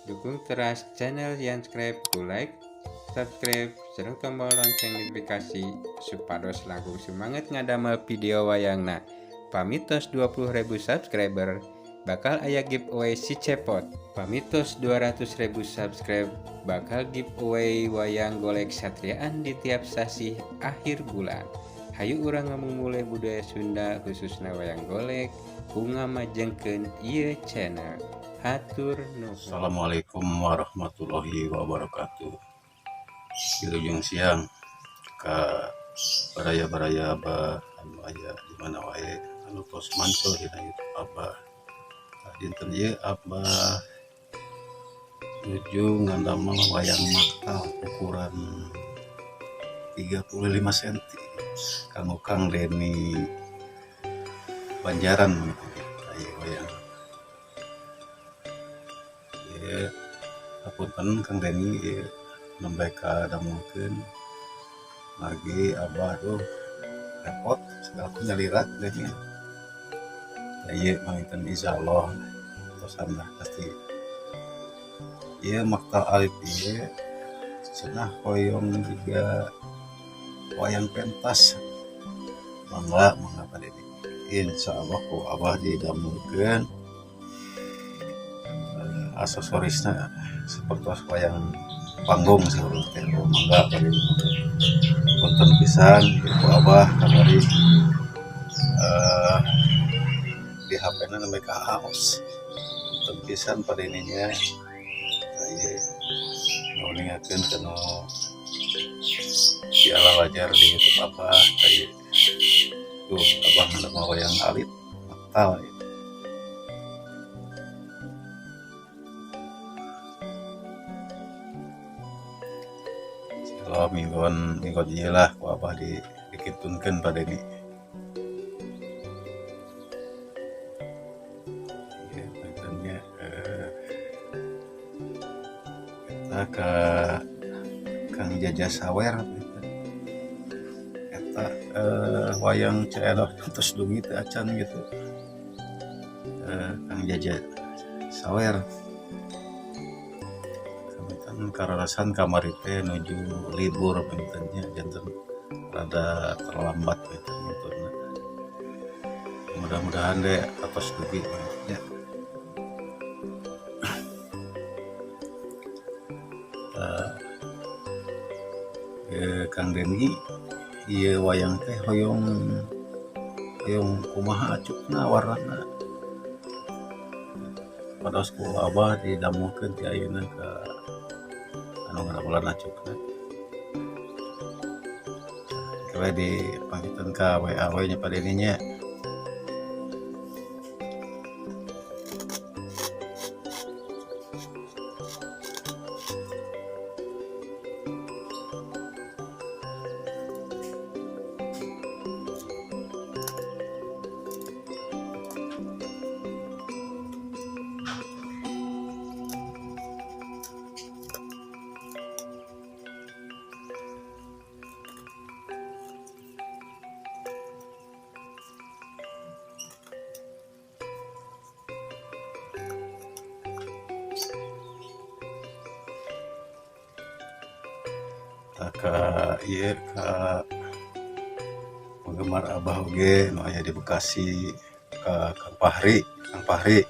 Dukung teras channel Yanscribe ku like, subscribe, sareng tombol lonceng notifikasi supados langkung semangat ngadamel video wayangna. Pamitos 20.000 subscriber bakal aya giveaway si cepot. Pamitos 200.000 subscribe bakal giveaway wayang golek satriaan di tiap sasih akhir bulan. Hayu urang ngamumule budaya Sunda khususna wayang golek ku ngamajengkeun ieu channel. Hatur nuhun. Assalamualaikum warahmatullahi wabarakatuh. Wilujeng siang ka baraya-baraya abah anu aya di mana wae anu tos mancul dina YouTube abah. Tah dinten ieu abah nuju ngadamel wayang maktal ukuran 35 cm kanggo Kang Deni Banjaran ieu wayang. Ieu hapunten Kang Deni ieu nembe kadamelkeun margi abah tuh repot segala nyalira Deni. Ieu panginten insyaallah tosan lah pasti. Ieu maktal alit ieu cenah hoyong juga wayang pentas. Mangga mangga Pak Deni. Insyaallah ku abah didamelkeun aksesorisna seperti wayang panggung saurang teh. Mangga Pak Deni. Punten pisan ku abah kamari di HP na nembe kahaos. Punten pisan Pak Deni nya. Ieu nu ningakeun kana piala wajar di YouTube abah ieu. Tuh abah ngadamel wayang alit maktal ieu. Insyaallah minggon minggon ieu lah ku abah dikitunkeun Pak Deni. Ieu panginten eta ka Kang Jaja Sawer eta wayang Ceu Edoh tos dugi teu acan gitu. Kang Jaja Sawer panginten kararasan kamari teh nuju libur panginten nya janten rada terlambat panginten ngituna. Mudah-mudahan deh atos dugi nya. Kang Deni ieu wayang teh hoyong hoyong kumaha acukna warnana. Pados ku abah didamelkeun ti ayeuna ka anu ngadamelan acukna. Kewe dipanggiteun ka WA we nya Pak Deni nya. Ka ieu ka penggemar abah oge nu aya di Bekasi ka Kang Fahri, Kang Fahri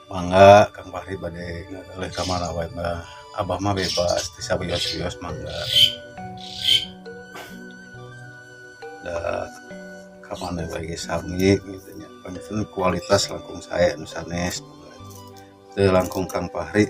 mangga Kang Fahri bade ngagaleuh ka mana wae mah abah mah bebas ti sawios-wios mangga. Da ka mana wae ge sami kitu nya. Panginten kualitas langkung sae nu sanes teu langkung Kang Fahri.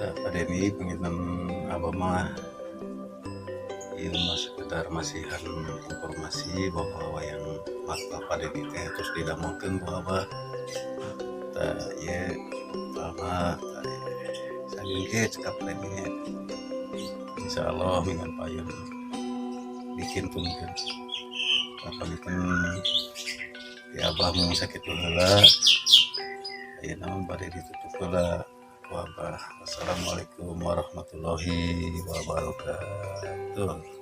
Tah, Pak Denny, panginten abah mah ieu mah sekedar masihan informasi bahwa wayang mata Pak Denny teh terus didamelkeun ku abah. Tah, ieu pertama, tah, saking kieu cekap Pak Denny nya. Insyaallah minggu payun dikintunkeun. Tah, panginten di abah mung sakitu heula. Ayeuna mah bade ditutup heula ku abah. Wassalamualaikum warahmatullahi wabarakatuh.